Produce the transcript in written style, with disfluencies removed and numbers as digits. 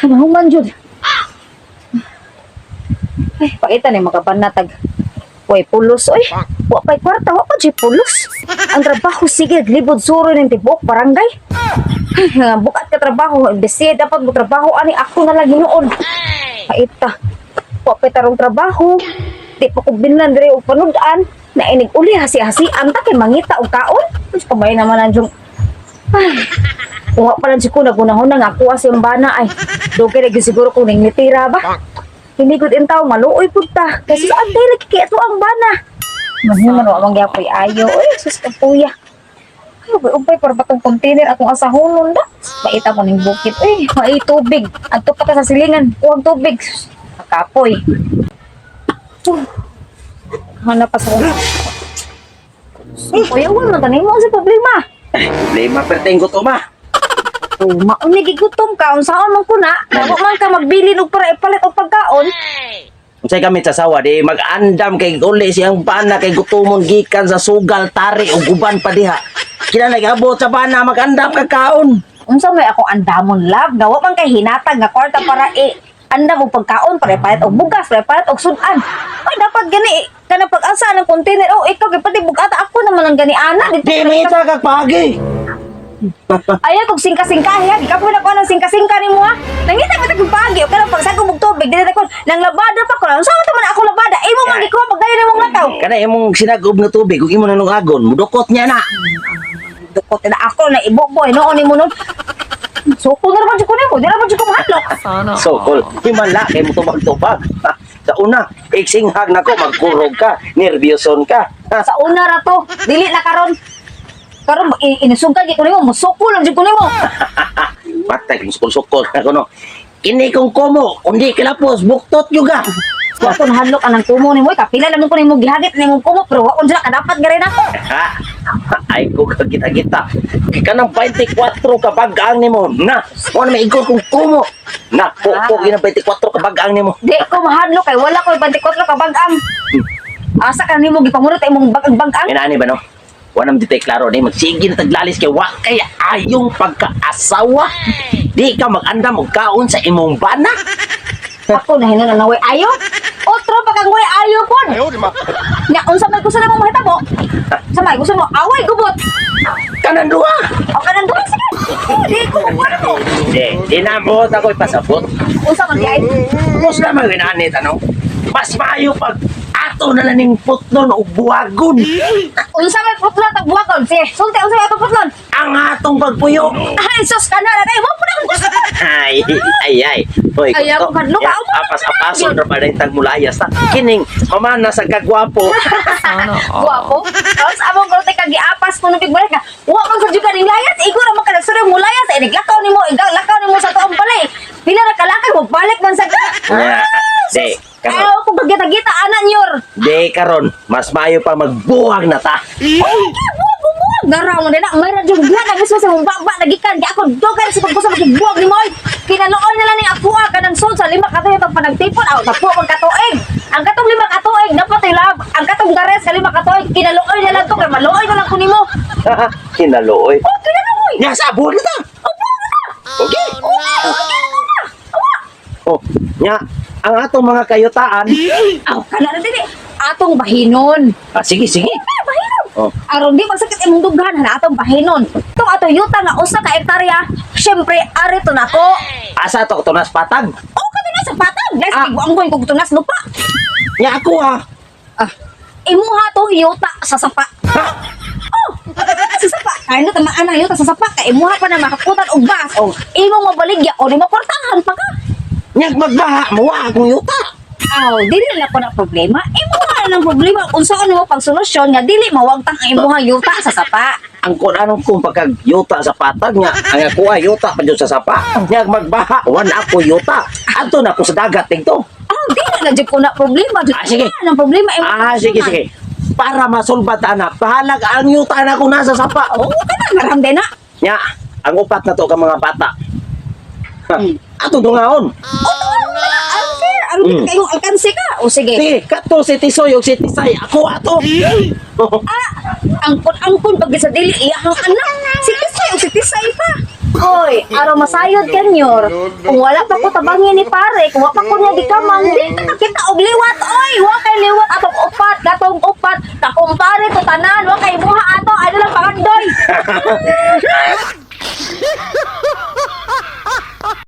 Mahuman jud. Ay, pakita ni makapanatag. Way pulos oy. Wa pay kwarta, wa pa jud pulos. Ang trabaho sige libod suro ning tibuok barangay. Ay, nga bukat ka trabaho, imbes siya dapat mo trabaho ani ako na lang hinuon. Paita. Wa pay tarong trabaho. Di pa ko binlan diri og panudan. Nainig uli hasi-hasi ang ta kay mangita og kaon. Mas kabay naman ang jung. Ay, wa pa lang si ko nagunahon na nga ako sa bana ay. Dugay lagi siguro kung ning nitira ba. Hindi gud intaw maluoy pud ta. Kasi sa antay lagi kay ato ang bana. Manhuman wa man gyapoy ayo. Oy, sus kapuya. Ay, umpay umpay para batong container akong asahonon da. Maita mo ning bukid. Uy, may tubig. Adto pa ta sa silingan. Kuhang tubig. Sus, kapoy. Hanap pa sa Kuya, wala man tanin mo sa problema. Problema perteng gutom ah. Oh, mauni gigutom ka unsaon man kuna? Wa man ka magbilin og para ipalit og pagkaon. Unsay gamit sa sawa di mag-andam kay uli siyang bana kay gutomon gikan sa sugal tari ug uban pa diha. Kina nag-abot sa bana mag-andam ka kaon. Unsa may ako andamon, love, nga wa man kay hinatag nga kwarta para i andam og pagkaon para ipalit og bugas, para ipalit og sudan. Ay, dapat gani kana pag-asa ng container. Oh, ikaw kay pati bugata ako naman ang gani ana dito. Di mita kag pagi. Ayaw kog singka-singka ha, gikapoy na ko ng singka-singka nimo ha. Nangita ba tag pagi o kanang pagsagom og tubig dili ko nang labada pa ko. Unsa man ako labada? Imo man gikuha pagdayon nimong lakaw. Kana imong sinagob nga tubig ug imo nanungagon, mudukot niya na. Dukot na ako na iboboy noon nimo nun. Sukol na naman jud ko nimo, di na man jud ko mahadlok. Sokol, himala kay mo tubag-tubag. Ha, sa una, iksinghag nako magkurog ka, nervyoson ka. Ha, Sa una ra to, dili na karon. Karon inusugkan gyud ko nimo, musukol lang jud ko nimo. Patay kung sukol-sukol ako no. Kini kong komo, kundi kilapos, buktot juga. Wa ko nahadlok anang kumo nimo, kapila lang ko nimo gihagit nimong kumo pero wa ko sila kadapat gari nako. Ha? Ay ko kagita-kita. Kay kanang 24 ka bagang nimo. Na, mo na maigol kong kumo. Na, po po ginang 24 ka bagang nimo. Di ko mahadlok kay wala ko 24 ka bag-ang. Asa ka nimo gipamurot imong bag-ang? Inani ba no? Wa nam ditay klaro ni magsige na taglalis kay wa kay ayong pagkaasawa. Di ka mag-andam og kaon sa imong bana. Ako na hinuon na way ayo. Otro pa kang way ayo pod. Nya unsa may gusto nimo mahitabo? Sa may gusto mo away gubot. Kanan duha. O kanang duha sige. Oh, di ko mo mo. Di, di na mo ako ipasabot. Unsa man di ay? Mas lamang inani tanong. Mas maayo pag ato na lang ning putlon og buwagon. Unsa may putlon tag buwagon? Sige, sulti unsa may atong putlon? Ang atong pagpuyo. Ay sus kana na day mo pud akong gusto. Ay, ay, ay. Hoy, Ay, ako kadlok, Ya, ako man apas apason ra pa tag mulayas ta. Kining mamana sa kagwapo. Guwapo. Tapos among karote ka giapas mo nung balik ka. Wa man sa juga ning layas, igo ra man ka nagsuri mo layas, ay naglakaw nimo, igaw lakaw nimo sa tuong balay. Pila ra kalakay mo balik man sa ka. Ya, di, Ay, karon. ako pagkita-kita ana nyor. Di karon, mas maayo pa magbuwag na ta. Ay, buwag buwag. Garaw mo na, may radyo buwag ang mismo sa mong baba nagikan. Di ako dogan sa pagkusa magbuwag ni Moy. Kinalooy na lang ni ako ah, kanang sold sa 5 ka tuig pag panagtipon aw tapo ang katuig. Ang katong 5 ka tuig dapat love. Ang katong gares ka 5 ka tuig kinalooy na lang to kay maluoy na lang ko nimo. Kinalooy. Oh, kinalooy. Nya sa buwag na ta. Okay. Oh, nya ang atong mga kayutaan. Aw, kana na dili. Atong bahinon. Ah, sige, sige. Eh, bahinon. Oh. Aron di magsakit imong dughan na atong bahinon. Itong ato yuta nga 1 ka hektarya, syempre ari to nako. Asa to tunas patag. Oh, kadto sa patag. Guys, Ah. ah. Kung tunas lupa. Nya ako ah. Ah, imuha to yuta sa sapa. Ha? Oh, sa sapa. Kaya na tamaan na yuta sa sapa. Kay imuha pa na makakutan og bas. Oh, imong mabaligya o di maportahan pa ka. Nya magbaha mo wa akong yuta. Aw, dili na ko na problema. Imuha na ng problema kung saan mo pagsolusyon nga dili mawagtang ang imuha yuta sa sapa. Ang kun anong kung pagkag yuta sa patag nya ang ako ay yuta pa jud sa sapa. Nya magbaha wan ako yuta. Adto na ako sa dagat dito. Aw, dili na jud ko na problema. Jud Ah, sige. na ng problema imong Ah, sige sige. Para masulbat ana, bahalag ang yuta na ako nasa sapa. Oo, kana naramde na. Nya, ang upat na to ka mga bata. Ha, ato dungaon. Unfair. Ang kayong alkansi ka. O sige. Sige, kato si Tisoy ug si Tisay, ako ato. Ah, angkon-angkon pag sa dili iyahang anak. Si Tisay o si Tisay pa. Hoy, araw masayod kanyor. Kung wala pa ko tabangin ni pare, kung wa pa ko niya gikamang, di ta kakita og liwat oy. Wa kay liwat atong upat, katong upat, kakumpare to tanan, wa kay muha ato, ano lang pangandoy.